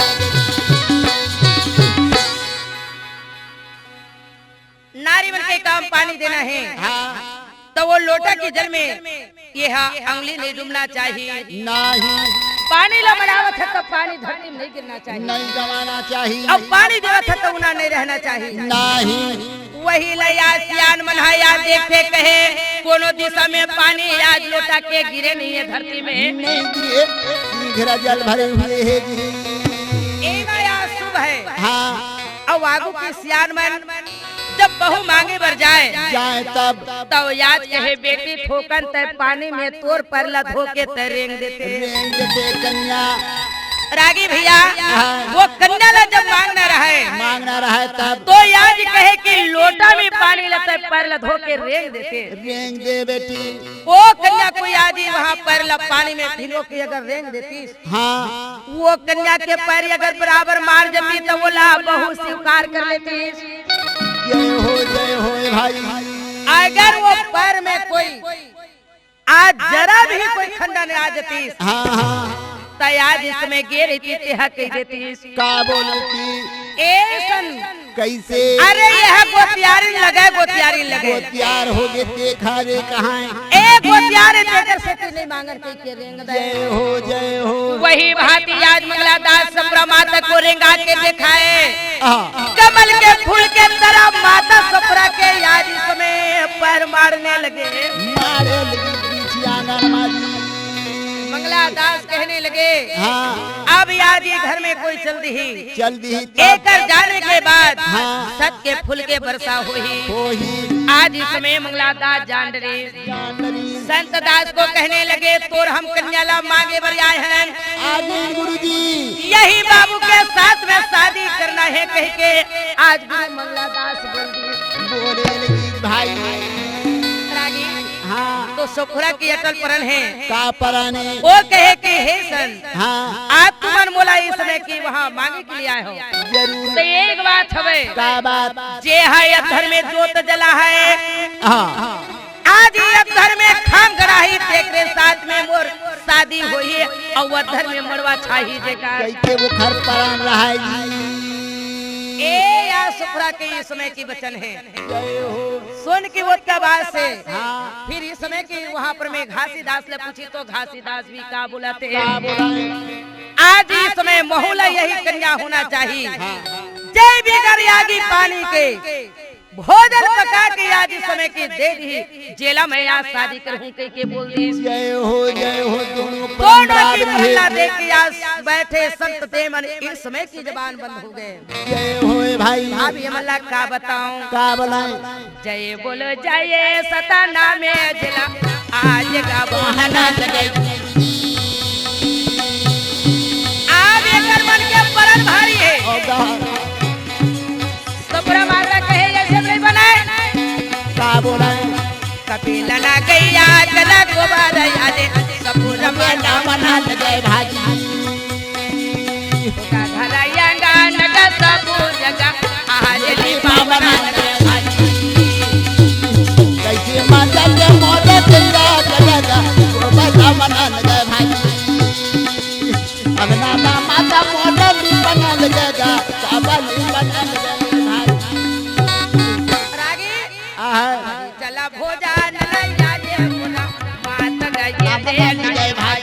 नारी मन के काम पानी देना हे, हाँ। त वो लोटा के जल में ये हा अंगली नहीं डूबना चाहिए। नहीं। पानी ला मड़ावत हे त पानी धरती में नहीं गिरना चाहिए। नहीं जमाना चाहिए। अब पानी देवत हे त उना नहीं रहना चाहिए। नहीं। वही ला या सियान मन हा या देखे कहे कोनो दिशा में पानी आज लोटा के गिरे नहीं हे धरती में। नहीं गिरे। शीघ्र जल भरे हुए हे जी। एमा या शुभ हे। हाँ। अउ आगू के सियान मन जब बहू मांगे बर जाए, जाए तब। तब याज कहे, "बेटी थोकन तय पानी में तोर पर ला धो के तय रेंग देते।" रेंग देते कन्या। रागी भैया, हाँ। वो कन्या ला जब मांगना रहे, मांगना रहे तब। तो याज कहे कि लोटा में पानी ला तय पर ला धो के रेंग देते। रेंग दे बेटी। वो कन्या को याज ही वहाँ पर ला पानी में भिगो के अगर रेंग देती, हाँ। वो कन्या के पैर अगर बराबर मार जमी त वो ला बहू स्वीकार कर लेती। जय हो, जय हो ए भाई। अगर वो पैर में कोई आज जरा भी कोई खंडन आ जतीस, हाँ, हाँ। त आज इसमें गे रहती तेहा कह देतीस। का बोलती? ए सन। कैसे? अरे यह गोतियारिन लगे, गोतियारिन लगे। गोतियार हो गे, देखा रे कहाँ है? ए गोतियार है, तेकर से तू नहीं मांगन कह के रेंग दे। जय हो, जय हो। वही भांति आज मंगला दास सप्रा माता को रेंगा के दिखाए। हाँ। कमल के फूल के तरह माता सप्रा के आज इसमें पैर मारने लगे। मारे लगी पीछे आंगन मारी। मंगला दास कहने लगे, हाँ। अब आज ये घर में कोई चल दी। चल दी। एकर जाने के बाद हाँ। सत के फूल के बरसा होही। होही। आज इसमें मंगला दास जान डरे। जान डरे। संत दास को कहने लगे, "तोर हम कन्या ला मांगे बर आए हैं।" आगे गुरुजी। यही बाबू के साथ में शादी करना है कह के आज गुरु मंगला दास बोल दिए। बोले लगी भाई। रागी। हाँ। तो सखुरा की अटल परन हे। का परन हे? वो कहे कि हे सन, हाँ। आज तुमन मोला इस समय की वहाँ मांगे के लिए आए हो। जरूर। तो एक बात हवे। का बात? जे है अधर में जोत जला है। हाँ। आज ही अधर में खाम गड़ा ही तेकरे साथ में मोर शादी होई और अधर में मड़वा छाही जेकर। कैसे वो घर परान रहा है जी? ए या सुखरा के इस समय की वचन है। जय हो। सुन के वो तबास से हाँ। फिर इस समय की वहाँ पर मैं घासीदास ले पूछी तो घासीदास भी का बोलत हे? का बोला है? आज इस समय महुला यही कन्या होना चाहिए। हाँ। जय बिगर यागी पानी के भोजन पका के आज इस समय की दे दी, जेला मैं आज शादी करहूँ कह के बोल दी। जय हो, जय हो, दोनों दोनों की परन ला दे के आज बैठे संत देवन इस समय की जबान बंद हो गए। जय होए भाई। अब ये मन ला का बताऊं? का बोलाए? जय बोलो जय सतना में जिला आज का बहाना लगे। अब एकर मन के परन भारी है। और का? तो पूरा मामला कहे जैसे नहीं बनाए। का बोलाए? कपिला ना गैया चला गोबर आले, सपुर मना मना लगे भाजी। का घर आयांगा नगा सबू जगह, आज ली पावना लगे भाजी। कैसे माता के मोरे चंदा चलेगा, गोबर मना लगे भाजी। अंगना ना माता मोरे ली बना लगेगा, बाबा ली बना लगे भाजी। रागी। आहा। चला भोजन लैया जे मोरा मात गए दे। जय भाई।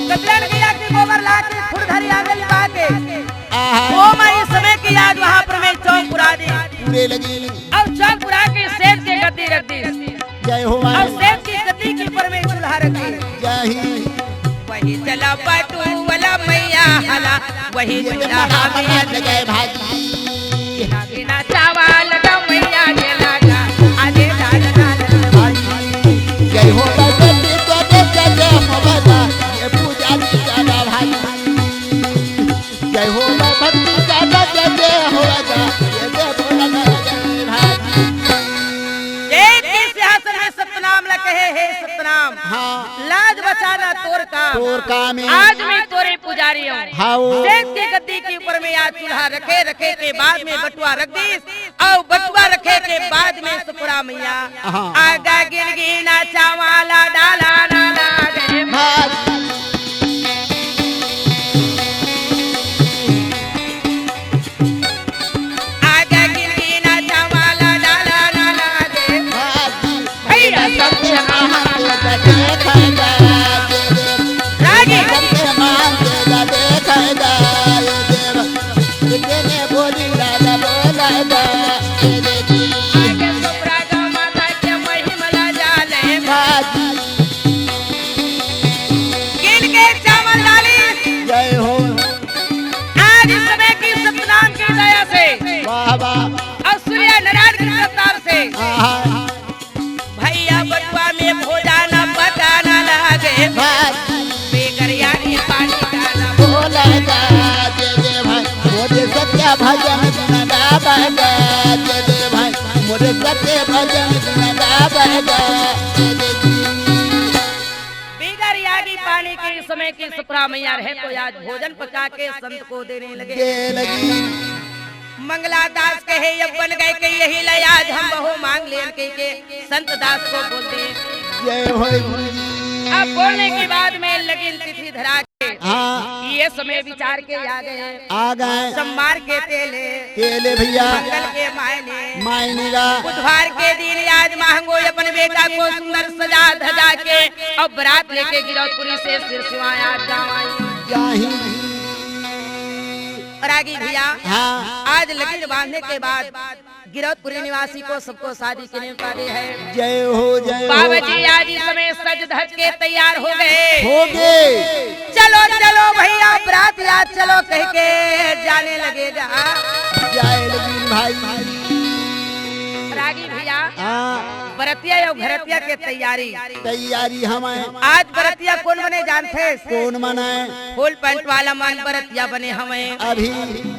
कपिलन गैया की गोबर ला के खुद धरी आंगन पा के। आहा। वो माई समय की आज वहाँ पर मैं चौक पुरा दी। पूरे लगी। और चौक पुरा के सेब के गद्दी रख दी। जय हो और माई। सेब की गद्दी के ऊपर में चूल्हा रख दी। जय ही। वही चला बाटू वाला मैया हला, वही ये चूल्हा मना में। लगे भाई। बिना चावल का मैया के लागा, आजे लाल लाल भाई। जय हो भगवती तो दे जय हो बाबा, ये पूजा की ज्यादा भाई। जय हो भगवती तो दे जय हो राजा, ये दे बोला भाई। एक बसा ना तोर काम। तोर काम हे। आज मैं तोरे पुजारी हूँ। हाँ, वो। सेठ के गद्दी के ऊपर में आज चूल्हा रखे, रखे के बाद में बटुआ रख दीस, अउ बटुआ रखे के बाद में सुखरा मैया हाँ। आगा गिनगिना चावल डाला ना लागे। हाँ। आगा गिनगिना चावल डाला ना लागे। हाँ। भैया सब जगह रागी। आगे सुखरा माता के महिमा ला जाने। गिन के चावल डाली। जय हो। आज इस समय की सतनाम की दया से वाह, वाह। और सूर्य नारायण की प्रताप से आहा। भैया बटुआ में भोजन पकाना लागे। वाह। बेगरिया में पानी डाला। बोला जा, दे दे भाई, मोरे सत्या भजन गुण गावा जा, दे दे भाई, मोरे सत्या भजन गुण गावा जा, दे दे। बिगर यागी पानी के समय की सुखरा मैया रहे तो आज भोजन पका के संत को देने लगे। दे लगी। मंगला दास कहे, "अब बन गए के यही ले, आज हम बहू मांग लेन," कह के संत दास को बोल दे। जय हो गुरु जी। अब बोलने के बाद में लगिन तिथि धरा के हाँ। ये समय विचार के आ गए। आ गए। सोमवार के तेले। तेले भैया। मंगल के मायने। मायने गा। बुधवार के दिन आज महंगो अपन बेटा को सुंदर सजा धजा के और बारात लेके गिरौदपुरी से सिरसिवा आज जावाई। जाही। और आगे भैया, हाँ। आज लगिन बांधने के बाद गिरौदपुरी निवासी को सबको शादी के न्योता दे है। जय हो, जय हो। बाबा जी आज इस समय सज धज के तैयार हो गए। हो गए। "चलो, चलो भैया, बारात आज चलो," कह के जाने लगेगा। जय लगिन भाई। रागी भैया, हाँ। बरतिया या घरतिया के तैयारी। तैयारी हवय। आज बरतिया कोन बने जानथे? कोन बने? फुल पैंट वाला मन बरतिया बने हवय। अभी।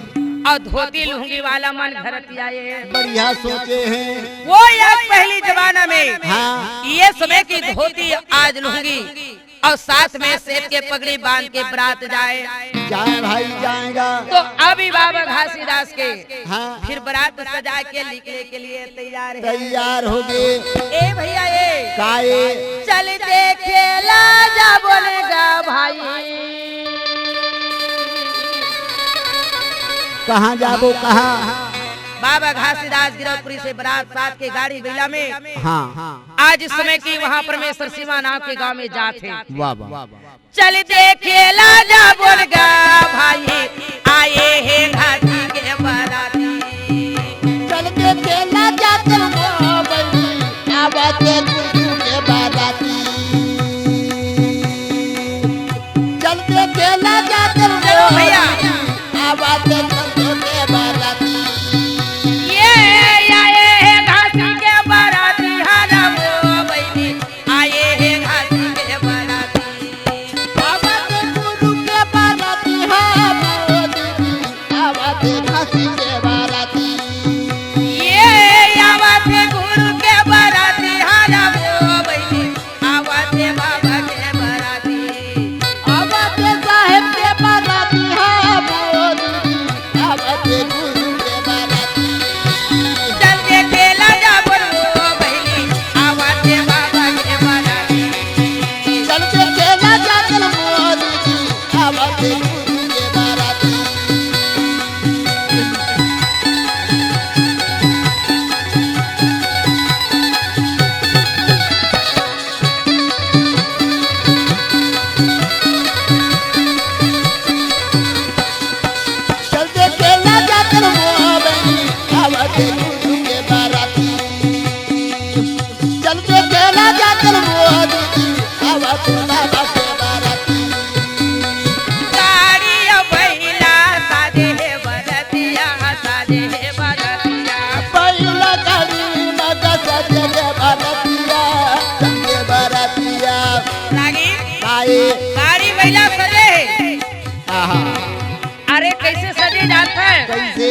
अउ धोती लुंगी वाला मन घरतिया ये। बढ़िया सोचे हे। वो याद पहली जमाना में। हाँ। ये समय की धोती आज लुंगी। अउ साथ में सेठ के पगड़ी बांध के बारात जाए। जाए भाई, जाएगा। तो अभी बाबा घासीदास के हाँ। फिर बारात सजा के निकले के लिए तैयार है। तैयार हो गए। ए भैया, ए। का ए? चल देखे ला जाबो ने गा भाई। कहाँ जाबो, कहाँ? बाबा घासीदास गिरौदपुरी से बारात साथ के गाड़ी बैला में। हाँ। आज इस समय की वहाँ परमेश्वर सिवा नाम के गाँव में जात है। वाह, वाह। चल देखे ला जाबो ने गा भाई, आए हे घासी के बाराती। चल देखे ला जाबो ने गा भाई, आवा थे गुरु के बाराती। चल देखे ला जाबो ने गा भाई, चलो भैया। आवा थे गुरु के बाराती। ये आए हे घासी के बाराती, हाँ रामो बहिनी। आए हे घासी के बाराती। आवा थे गुरु के बाराती, हाँ मोदी जी। आवा थे घासी के बाराती। ये आवा थे गुरु के बाराती, हाँ रामो बहिनी। आवा थे बाबा के बाराती। आवा थे साहेब के बाराती, हाँ मोदी जी। आवा थे गुरु के बाराती। चल देखे ला जाबो ने बहिनी, आवा थे बाबा के बाराती। चल देखे ला जाबो ने बहिनी, आवा थे गुरु के बाराती। चल देखे ला जाबो ने बहिनी, आवा थे गुरु के बाराती। चल देखे ला जाबो ने बहिनी, आवा थे बाबा के बाराती। गाड़ी बैला साजे हे बरतिया, साजे हे बरतिया। बैला गाड़ी लगा साजे हे बरतिया, साजे बरतिया। रागी, आए। गाड़ी बैला सजे हे। आहा। अरे कैसे सजे जात हे? कैसे?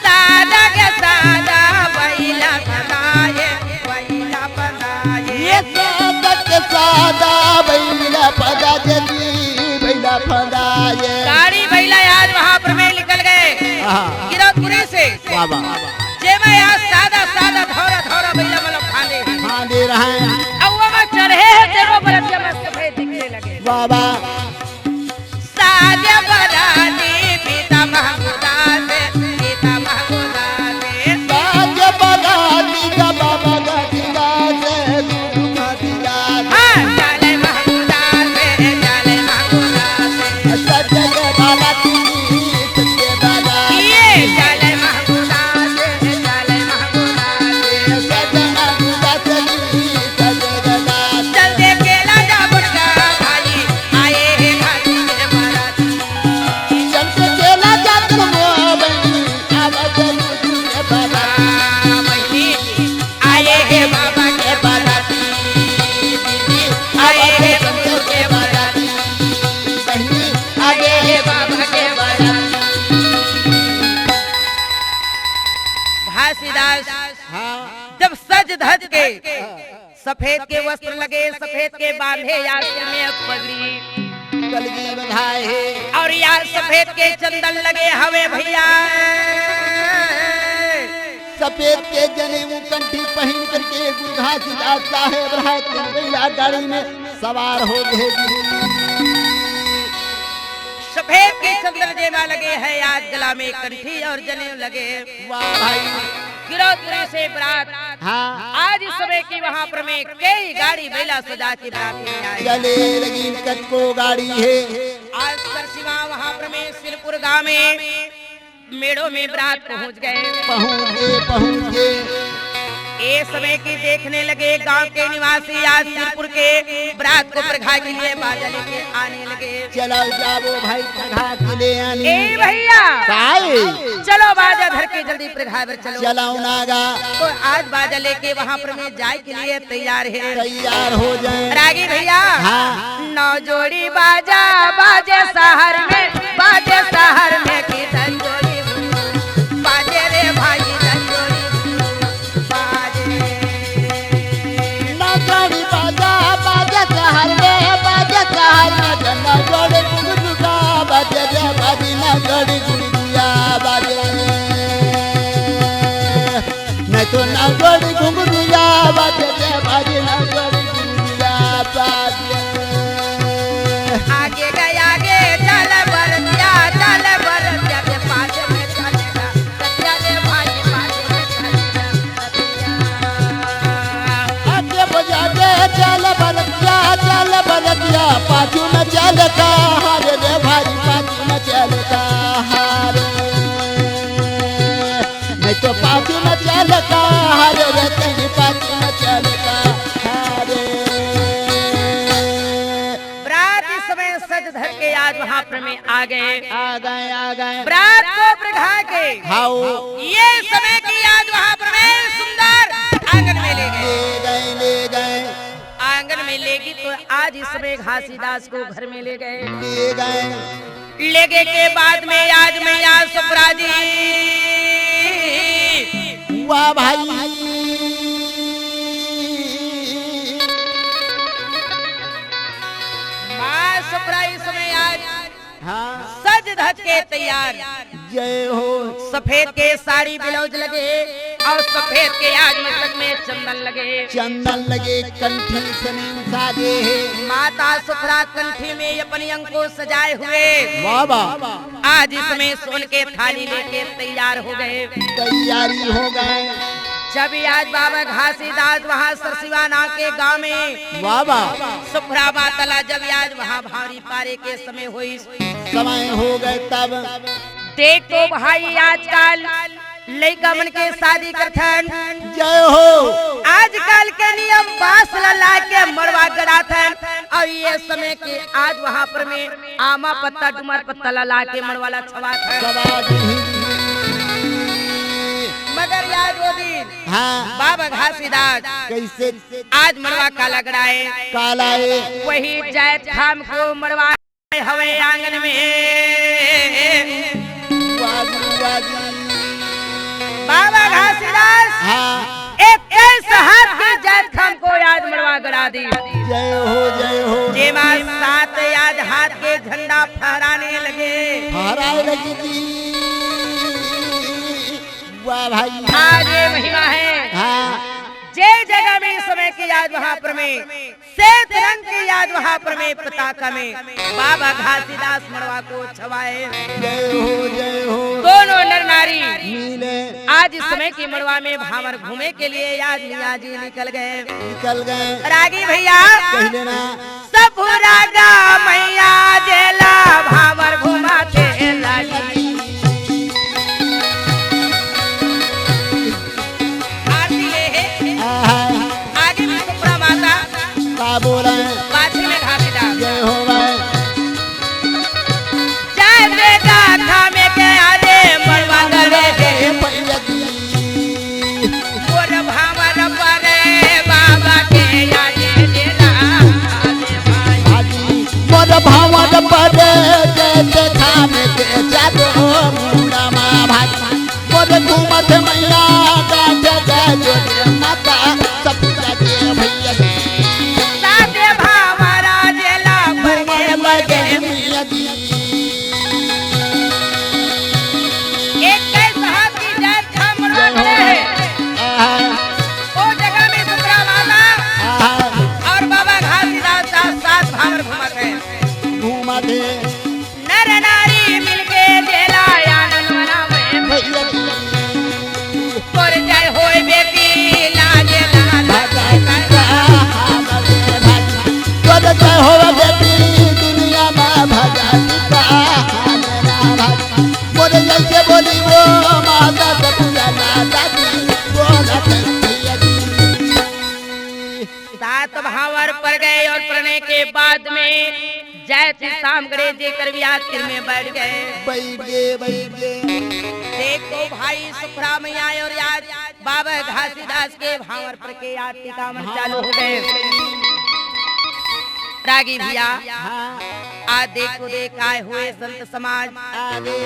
सादा के सादा बैला बनाए, बैला बनाए। ये सादा के सादा आदा बैला फदा जदी, बैला फदा ये। गाड़ी बैला आज वहां पर में निकल गए। हाँ। गिरौदपुरी से। वाह, वाह। जेमा आज सादा, सादा धौरा, धौरा बैला मतलब फांदे। फांदे रहे। अब वो में चढ़े हैं, तेरो बरतिया में सफेद दिखने लगे। वाह, वाह। साजे बराती पीता महंगूदा से, पीता महंगूदा से। साजे बराती का बाबा का दीदा से, दूध का दीदा से। हाँ, चले महंगूदा से, चले महंगूदा से। सजे बराती, सजे बराती। ये चले महंगूदा से, चले महंगूदा से। सजे महंगूदा से, सजे बराती। चल दे केला जा बुढ़ा भाई, आए हे घाटी के बराती। चल के चला जात हो बहिनी, आवा चलू तुझे बाबा। बहिनी, आए हे बाबा के बाराती। दीदी, आए हे संतोष के बाराती। बहिनी, आए हे बाबा के बाराती। घासीदास हाँ। जब सज धज के हाँ। सफेद के वस्त्र लगे, सफेद के बांधे या सिर में पगड़ी। कलगी बधाए हे। और या सफेद के चंदन लगे हवे भैया। सफेद के जनेऊ कंठी पहिन करके गुरु घासीदास साहेब रहत बैला गाड़ी में सवार हो गए। सफेद के चंदन जेमा लगे है, आज गला में कंठी और जनेऊ लगे। वाह भाई। गिरौदपुरी से बरात हाँ। आज इस समय की वहां पर में कई गाड़ी बैला सजा के बरात में आई। चले लगी कतको गाड़ी हे। आज सरसिवा वहां पर में सिरपुर गांव में मेड़ो में बरात पहुंच गए। पहुंच गए, पहुंच गए। ए समय की देखने लगे गांव के निवासी आज सिरपुर के बरात को प्रघा के लिए बाजा लेके आने लगे। चलो जाबो भाई प्रघा के ले आने। ए भैया। काहे? चलो बाजा धर के जल्दी प्रघा बर चलो। चलो नागा। तो आज बाजा लेके वहां पर में जाए के लिए तैयार है। तैयार हो जाए। रागी भैया। हाँ। नौ जोड़ी बाजा बाजे शहर में, बाजे शहर में की दस जोड़ी बाजे रे भाई, दस जोड़ी बाजे। नौ जोड़ी बाजा बाजे शहर में, बाजे शहर में, नौ जोड़ी घुघरू बाजे रे भाई, नौ जोड़ी घुघरू बाजे। नहीं तो नौ जोड़ी घुघरू बाजे रे भाई, नौ जोड़ी घुघरू बाजे। आगे गए, आगे चल बरतिया, चल बरतिया, दे पाछे में चल जा, रतिया दे भाई, पाछे में चल जा, रतिया। आगे बजा दे, चल बरतिया, चल बरतिया, पाछू में चल का हारे रे भाई, पाछू में चल का हारे। नहीं तो पाछू में चल का हारे रे, तेरी पाछू में चल का हारे। बरात इस समय सज धज के आज वहां पर में आ गए। आ गए, आ गए। बरात को प्रघा के हाओ। ये समय की आज वहां पर में सुंदर आंगन में ले गए। ले गए, ले गए। आंगन में लेगी तो आज इस समय घासीदास को घर में ले गए। ले गए। लेगे के बाद में आज मैया सुपरा जी। वाह भाई। माँ सुपरा इस समय आज हाँ। सज धज के तैयार। जय हो। सफेद के साड़ी ब्लाउज लगे और सफेद के आज मस्तक में चंदन लगे। चंदन लगे, कंठी सनेम साजे हे। माता सुपरा कंठी में अपनी अंग को सजाए हुए वाह, वाह। आज इसमें सोन के थाली लेके तैयार हो गए। तैयारी हो गए। जब आज बाबा घासीदास वहाँ सरसिवाना के गांव में वाह, वाह। सुपरा मातला जब आज वहाँ भारी पारे के समय हुई समय हो गए तब। देख तो भाई, आजकल लइका मन के शादी करथन। जय हो। आजकल के नियम बांस ला ला के मड़वा गड़ाथन, और ये समय के आज वहाँ पर में आमा पत्ता, डुमर पत्ता ला ला के मड़वा ला छवाथन। सवाद ही। मगर याद वो दिन हाँ। बाबा घासीदास कैसे? आज मड़वा काला गड़ाए। काला ए। वही जैत खाम को मड़वा हवे आंगन में। वाह जी, वाह जी। बाबा घासीदास हाँ। इक्कीस हाथ की जैत खाम को आज मड़वा महाराज। जय हो, जय हो। जेमा सात आज हाथ के झंडा फहराने लगे। फहराए लगे जी। वाह भाई। आज ये महिमा है। हाँ। जे जगह में इस समय की आज वहां पर में श्वेत रंग की आज वहां पर में पताका में बाबा घासीदास मड़वा को छवाए। जय हो, जय हो। दोनों नर नारी मिले। आज इस समय की मड़वा में भांवर घूमे के लिए आज मियाँ जी निकल गए। निकल गए। रागी भैया। कह देना। सपुरा गा मैया जेला भांवर घुमा के लागी। आरती ले हे। आहा। आगे में सुपरा माता। का बोले? पाछे में घासीदास। जय हो भाई। जय बेटा थामे के आजे मड़वा गले हे। भैया जी। मोर भांवर परे बाबा के आजे जेला। आजी मोर भांवर परे जय जय थामे के जादू मुंडा मा भाई। मोर घूमत मैया गाठ गाठ माता सब पूजा दे भैया जी। साथे भांवरा जेला पर के मर गए मैया जी। एक कई साहब की जय छा मड़वा खड़े हैं। आहा। वो जगह में सुपरा माता आहा। और बाबा घासीदास साथ साथ भांवर घूमत हैं। घूमत हैं। नर नारी मिलके जेला आनंद मनावे। भैया जी। तोर जय होय बेटी लागे लाल। भगत का हाथ में भगत। तोर जय होय बेटी दुनिया में भगत का हाथ में भगत। मोरे जैसे बोली वो माता सतुया ना दादी बोलत भैया जी। सात भांवर पर गए और पड़ने के बाद में जय श्री शाम गणेश जी कर भी आखिर में बैठ गए। बैठ गए, बैठ गए। देखो भाई सुखराम आए और आज बाबा घासीदास के भांवर पर के आज टिकावन हाँ। चालू हो गए। रागी भैया, हाँ। आज देखो देख आए हुए संत समाज आगे।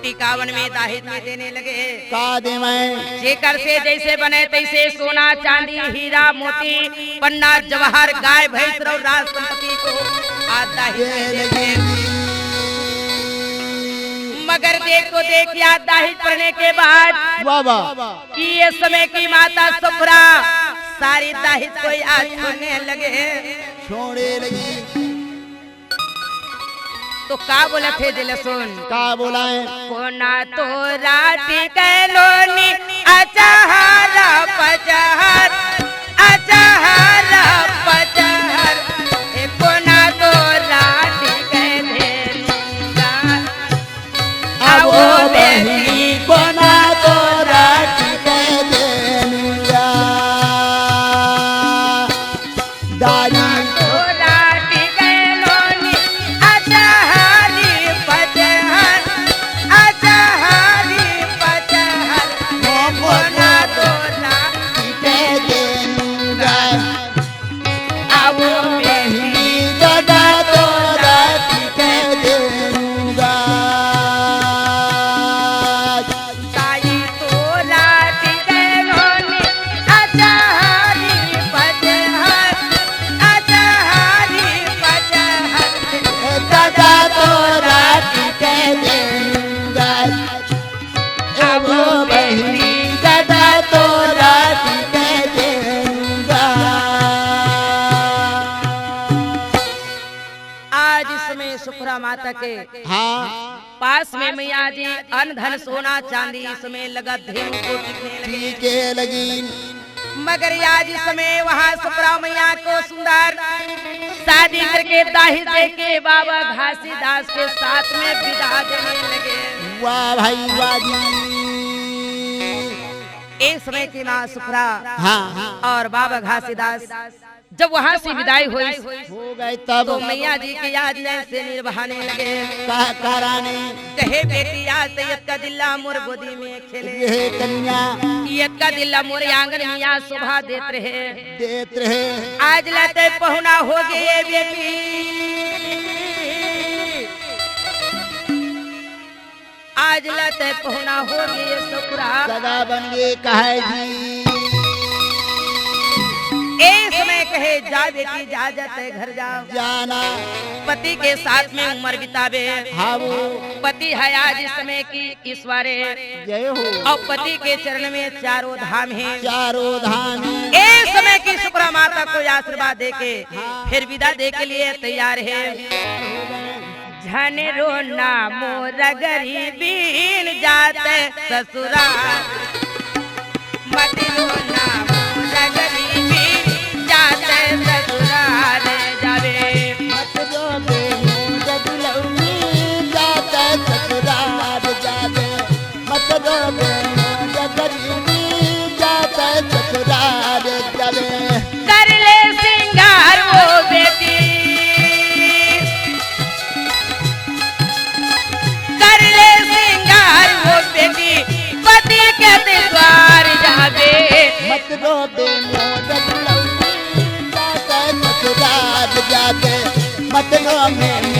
टिकावन में दाहित में देने लगे। का दे मैं? जेकर से जैसे बने तैसे सोना, चांदी, हीरा, मोती, पन्ना, जवाहर, गाय, भैंस और राज संपत्ति को आज दाहित ये में देते लगे। हैं। मगर देखो देख याद दाहित पड़ने के बाद वाह, वाह। कि ये समय की माता सुखरा सारी दाहित को याद छोड़ने लगे। छोड़े लगी। तो का बोलत हे जेला सुन। का बोलाए? कोना तो राती कैलोनी अचहर पचहर, अचहर पचहर। ए कोना तो राती कैलोनी। आवो बहिनी कोना तो राती कैलोनी। दारी। तोरा टिकैलोनी अचहरी पचहर, अचहरी पचहर। कोना तोरा टिकै देनुगा। आवो बहिनी दादा तोरा टिकै देनुगा। ताई तोरा टिकैलोनी अचहरी पचहर, अचहरी पचहर। दादा तोरा टिकै देनुगा। आवो बहिनी दादा तोरा टिकै देनुगा। आज इसमें सुखरा माता के हाँ। पास में मैया जी अन्न धन सोना चांदी इसमें लगत धेनु को टिकने लगे। टिके लगी। मगर आज इसमें वहाँ सुखरा मैया को सुंदर शादी करके दाहित देके बाबा घासीदास के साथ में विदा देने लगे। वाह भाई वाह जी। इस समय की माँ सुखरा हाँ, हाँ। और बाबा घासीदास जब वहाँ से विदाई हुई हो गए तब तो मैया जी की याद से निरभाने लगे। का कराने? कहे बेटी आज तो यक्का दिल्ला मोर गोदी में खेले। ये कन्या। यक्का दिल्ला मोर आंगन में आज शोभा देत रहे। देत रहे। आज लाते पहुना हो गए बेटी। आज ला तै पहुना हो गे सुखरा। सगा बन गे कहै जी। ए समय कहे, "जा बेटी, जा, जा, तय घर जाव।" जाना। पति के साथ में उम्र बिताबे। हाँ वो। पति है आज इस समय की ईश्वर हे। जय हो। अउ पति के चरण में चारों धाम हे। चारों धाम हे। ए समय की सुभद्रा माता को आशीर्वाद देके हाँ। फिर विदा दे के लिए तैयार हे। झन रोना मोर गरीबीन जात ससुरार। मत रोना मोर गरीबीन जात ससुरार जाबे। मत रोबे मोर दुलौरी जात ससुरार जाबे। मत रोबे मोर गरीबीन जात ससुरार जाबे। कर ले सिंगार वो बेटी, कर ले सिंगार वो बेटी, पति के द्वार जाबे। मत रोबे मोर दुलौरी जात ससुरार जाबे। मत रोबे